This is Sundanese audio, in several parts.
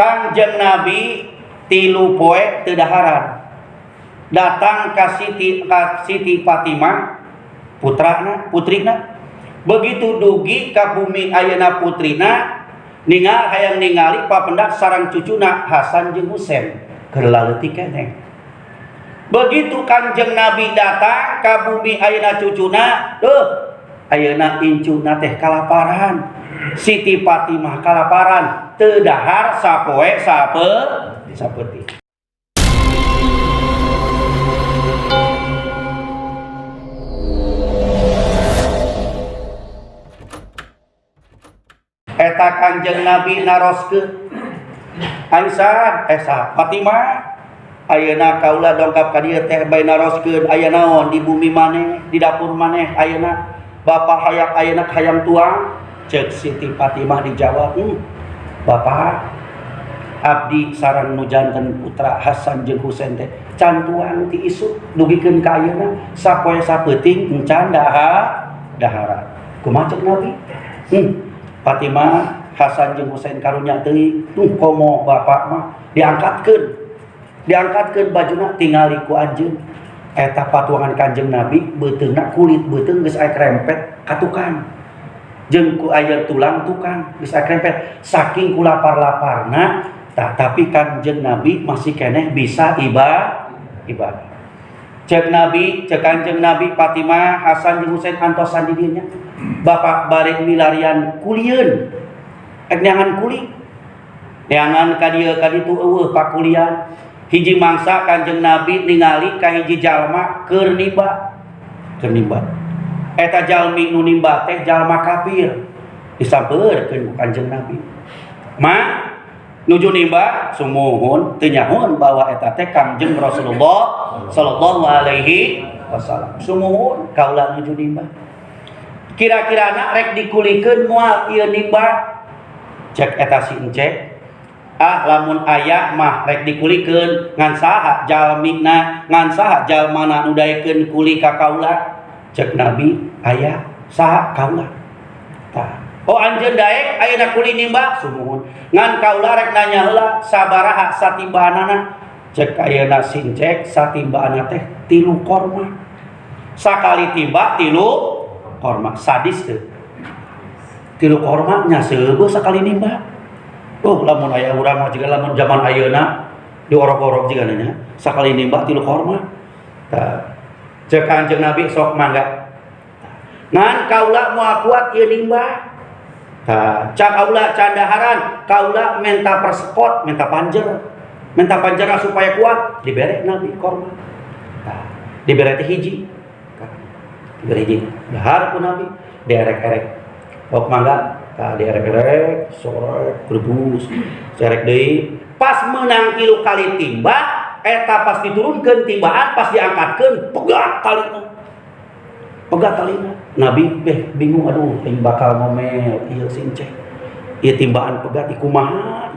Kangjeng Nabi 3 poe teu daharan. Datang ka Siti Fatimah putrana putrina. Begitu dugi ka bumi ayeuna putrina ningal hayang ningali papendak sareng cucuna Hasan jeung Husain keur laleutik keneh. Begitu Kangjeng Nabi datang ka bumi ayeuna cucuna, duh ayeuna incuna teh kalaparan. Siti Fatimah kalaparan teu dahar sapoe sapeutih. Eta Kangjeng Nabi naroskeun Aisyah esa Fatimah ayeuna kaula dongkap ka dieu teh bae naroskeun aya naon di bumi maneh di dapur maneh ayeuna bapak hayang ayeuna hayang tuang. Ceuk Siti Fatimah dijawab, bapak abdi sareng nu janten putra Hasan jeung Husain teh can tuang ti isuk dugikeun ka ayeuna sapoe sapeuting encan daharan. Kumaha ceuk Nabi? Fatimah Hasan jeung Husain karunya teuing komo bapak mah diangkatkeun. Diangkatkeun bajuna tingali ku anjeun. Eta patuangan Kanjeng Nabi beuteungna kulit beuteung geus aya krempet ka tukang. Jeung ku aya tulang tukang geus aya krempet saking ku lapar-laparna tah, tapi Kanjeng Nabi masih keneh bisa ibadah. Ceuk Nabi, ceuk Kanjeng Nabi Fatimah Hasan jeung Husain antosan di dieu nya. Bapak balik milarian kulieun. Ek neangan kuli. Neangan ka dieu ka ditu eueuh pakulian. Hiji mangsa Kanjeng Nabi ningali ka hiji jalma keur nimba. Keur nimba. Eta jalmi nu nimba teh jalma kafir. Disampeurkeun ku Kanjeng Nabi. Ma nuju nimba sumuhun teu nyahoan bahwa eta teh Kangjeng Rasulullah sallallahu alaihi wasallam. Sumuhun kaula nuju nimba. Kira-kirana rek dikulikeun moal ieu nimba. Cek eta si encek. Ah lamun aya mah rek dikulikeun ngan saha jalmina ngan saha jalmana nu daekeun kuli ka kaula. Cek Nabi aya saha kaula. Tah. Oh anjeun daek ayeuna kuli nimba sumuhun. Ngan kaula rek nanya heula sabaraha satimbaanana. Cek ayeuna sincek satimbaanna teh 3 korma. Sakali timba 3 korma sadis teu. 3 korma nya seubeuh sakali nimba. Oh lamun aya urang mah jiga lamun zaman ayeuna diorok-orok jiga nya sakali nimba 3 korma. Tah. Cek Kanjeng Nabi sok mangga. Ngan kaula moal kuat ieu nimba. Tah, cak kaula candaharan, kaula menta persekot, menta panjer. Menta panjer supaya kuat, dibere Nabi korma. Tah, dibere teh hiji. Dibere hiji. Dahar ku Nabi, dierek-erek. Ok mangga, tah dierek-erek, sorek, rebus, serek deui. Pas menang 3 kali timba, eta pas diturunkeun timbaan, pas diangkatkeun, pegat talina. Pegat talina. Nabi beh bingung, aduh aing bakal ngomel ieu si enceh. Ieu timbaan pegat kumaha?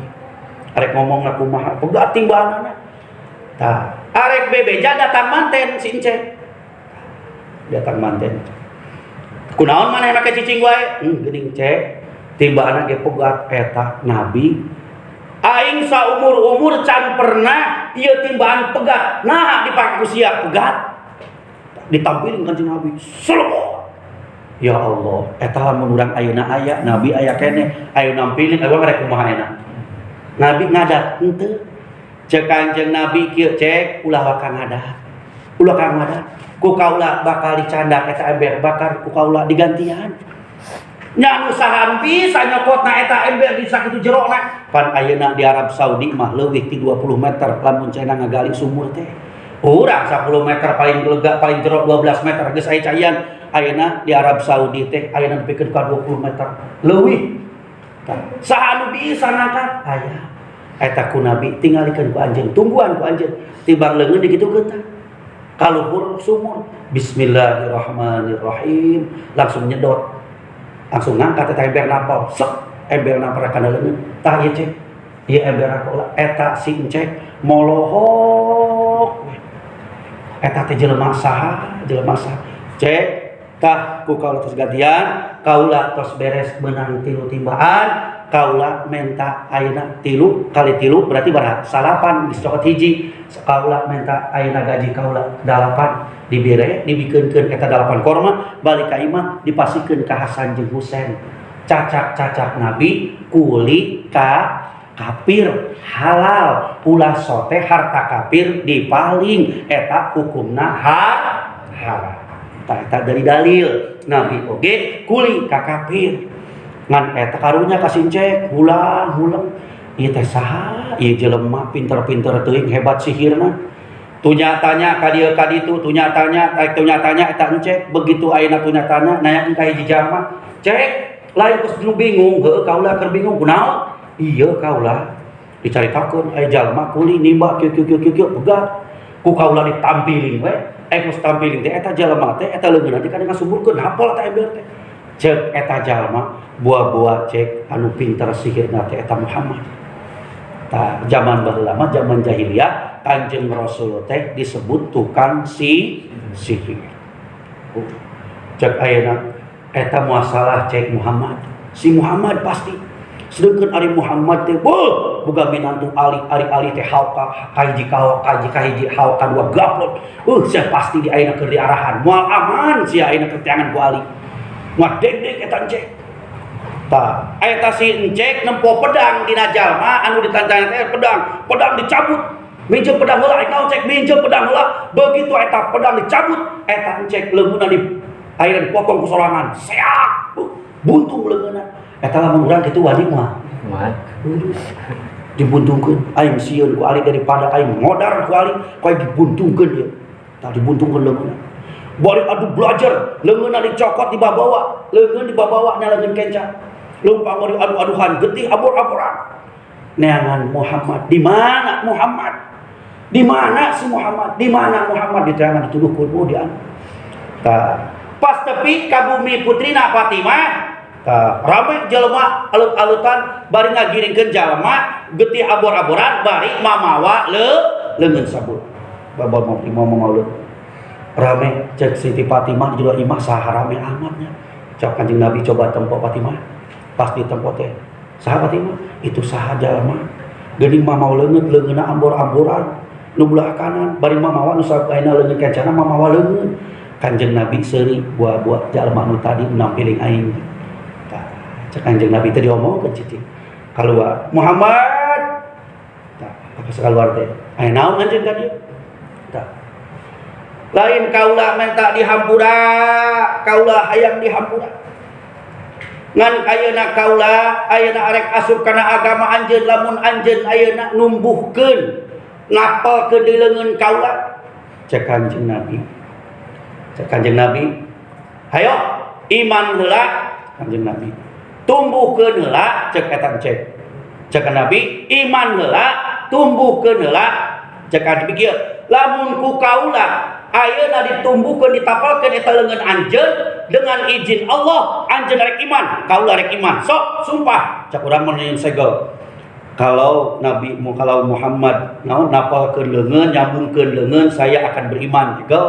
Arek ngomong na kumaha? Pegat timbaanana. Tah, arek bebeja datang manten si enceh. Datang manten. Kunaon maneh make cicing wae? Geuning cek. Timbaanna ge pegat eta Nabi. Aing saumur-umur can pernah ieu timbaan pegat. Nah dipake ku sia pegat. Ditampilin Kanjeng Nabi. Selebot. Ya Allah, eta lamun urang ayeuna aya, Nabi aya keneh, ayo nampilin urang rek kumaha enak. Nabi ngadat henteu. Cek Kanjeng Nabi kieu cek ulah waka ngadat. Ulah ka ngadat. Ku kaula bakal dicandak eta ember bakar ku kaula digantian. Nya nu saha bisa nyokotna eta ember di sakitu jerona. Pan ayeuna di Arab Saudi mah leuwih ti 20 meter lamun cenah ngagali sumur teh. Urang 10 meter paling lega paling jero 12 meter geus aya caian. Ayeuna di Arab Saudi teh ayeuna nepikeun ka 20 meter leuwih. Tah, saha anu bisa ngangkat? Aya. Eta ku Nabi tingalikeun ku anjeun, tungguan ku anjeun. Timbang leungeun digitukeun tah. Kaluhur sumur. Bismillahirrahmanirrahim. Langsung nyedot. Langsung ngangkat eta ember napal. Sek ember napal kana leungeun. Tah ieu cek. Ieu ember napal eta si encek molohok. Eta teh jelema saha? Jelema saha? Cek tah ku kaula tos gantian, kaula tos beres menang 3 timbaan, Kaula menta ayeuna 3 kali 3 berarti baraha? 9 geus cokot hiji. Kaula menta ayeuna gaji kaula 8 dibere, dibikeunkeun eta 8 korma balik ka imah dipasikeun ka Hasan jeung Husain. Cacak-cacak Nabi kuli ka kafir halal, ulah sote harta kafir dipaling, eta hukumna haram. Tah eta dari dalil Nabi oge kuli ka kafir. Ngan eta karunya ka sincek hulang-hulang ieu teh saha ieu jelema pinter-pinter teuing hebat sihirna. Tunya tanya ka dieu ka ditu, tunya tanya, tunya tanya eta encek. Begitu ayeuna tunya tanya nanyakeun ka hiji jalma, cek lain geus nu bingung, heueuh kaula keur bingung kunaon? Iya kaula dicaritakeun aya jalma kuli nimba kieu kieu kieu kieu begat ku kaula ditampiling we, geus tampiling teh eta jalma teh eta leungeunna teh kana ngasuburkeun hapal eta ember teh. Cek eta jalma buah-buah cek anu pinter sihirna teh eta Muhammad. Tah zaman baheula mah zaman jahiliyah Kanjeng Rasul teh disebut tukang sihir. Cek ayeuna eta muasalah cek Muhammad. Si Muhammad pasti. Sedangkan ari Muhammad teh beuh boga minantu Ali, ari Ali teh hauka kahiji kawa kahiji kahiji hauka dua gaplot. Sia pasti di ayeuna keur diarahan. Moal aman sia ayeuna keur teangan ku Ali. Ngadegdeg eta encek. Tah, eta si encek nempo pedang dina jalma anu ditantangan teh pedang, pedang dicabut. Minjem pedang heula, rek naon cek minjem pedang heula. Begitu eta pedang dicabut, eta encek leungeunna di ayeuna dipotong ku sorangan. Seak, buntung leungeunna. Eta lamun urang kitu wani moal? Moal. Dibuntungkeun, aing sieun ku Ali daripada aing modar ku Ali, ku aing dibuntungkeun ieu. Tah dibuntungkeun leungeunna. Bari adu belajar, leungeunna dicokot dibabawa, leungeun dibabawa nya leungeun kenca. Leumpang bari adu-aduhan getih abor-aboran. Neangan Muhammad, di mana Muhammad? Di mana si Muhammad? Di mana Muhammad diteangan dituduhkeun oh di anu. Tah pas tepi ka bumi putrina Fatimah, tah rame jelema alut-alutan bari ngagiringkeun jalma getih abor-aboran bari mamawa leungeun sabur. Babal mau mamawa leungeun. Rame cek Siti Fatimah di jero imah saha rame amatnya. Cek Kanjeng Nabi coba tempo Fatimah. Pas ditempo teh saha Fatimah? Itu saha jalma. Geuning mamawa leungeun, leungeunna ambor-amboran. Nu belah kanan bari mamawa nu sabaina leungeun kancana mamawa leungeun. Kanjeng Nabi seuri buah-buah jalma nu tadi nampiling aing. Tah cek Kanjeng Nabi teh diomongkeun cicing. Kaluar Muhammad. Tah apa sakaluar teh? Aya naon anjeun ka dieu? Tah. Lain kaula minta dihampura, kaula hayang dihampura. Ngan ayeuna kaula ayeuna arek asup kana agama anjeun lamun anjeun ayeuna numbuhkeun napalkeun di leungeun kaula. Cek Kanjeng Nabi. Cek Kanjeng Nabi, hayo iman heula Kanjeng Nabi. Tumbuhkeun heula cek eta cek. Cek Nabi iman heula, tumbuhkeun heula cek Nabi kieu. Lamun ku kaula ayeuna ditumbuhkeun ditapalkeun eta leungeun anjeun dengan izin Allah anjeun rek iman, kaula rek iman. Sok sumpah cek urang mah nyieun segel. Kalau Nabi kalau Muhammad naon napalkeun leungeun nyambungkeun leungeun saya akan beriman. Segel.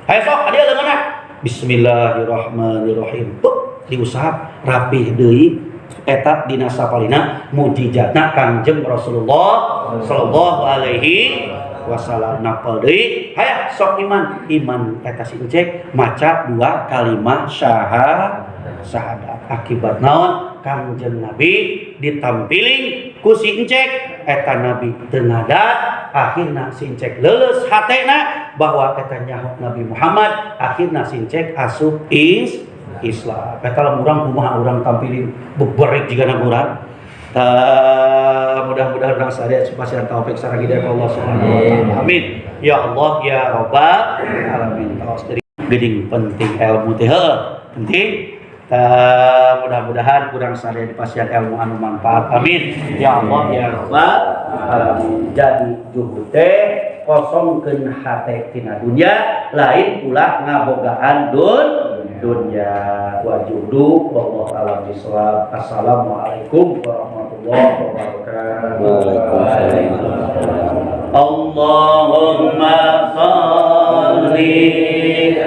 Hayo sok adieu leungeunna. Bismillahirrahmanirrahim. Beuh, diusap rapih deui eta dina sapalina mukjizatna Kangjeng Rasulullah sallallahu alaihi wasallam. Napal deui hayo sok iman, iman eta si encek maca dua kalimat syahadat. Akibat naon Kangjeng Nabi ditampiling ku si encek eta Nabi teu ngadat, akhirna si encek leuleus hatena bahwa eta nyaho Nabi Muhammad, akhirna si encek asup Islam. Eta lamun urang kumaha urang tampilin beberik jigana urang. Tah mudah-mudahan urang sadaya supaya taufik sareng hidayah Allah Subhanahu wa taala. Amin. Ya Allah ya Rabbal alamin. Taos dari geuning penting ilmu teh heueuh, penting. Tah mudah-mudahan urang sadaya dipasihan ilmu anu manfaat. Amin. Ya Allah ya Rabbal alamin. Jadi juhud teh kosongkeun hate tina dunya lain ulah ngabogaan dunya. Wa juhdu wallahu a'lam bishawab. Assalamualaikum warahmatullahi wabarakatuh. Waalaikumsalam. Allahumma shalli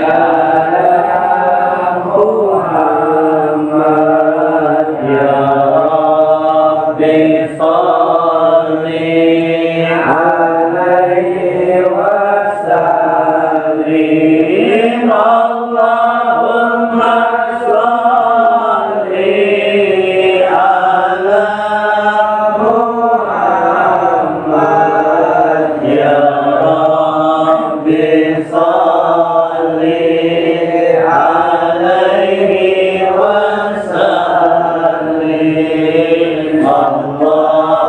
ala Muhammad ya. Sholli alaihi wasallim. Allahumma sholli ala Muhammad. Ya Rabbi sholli alaihi wasallim. Allahumma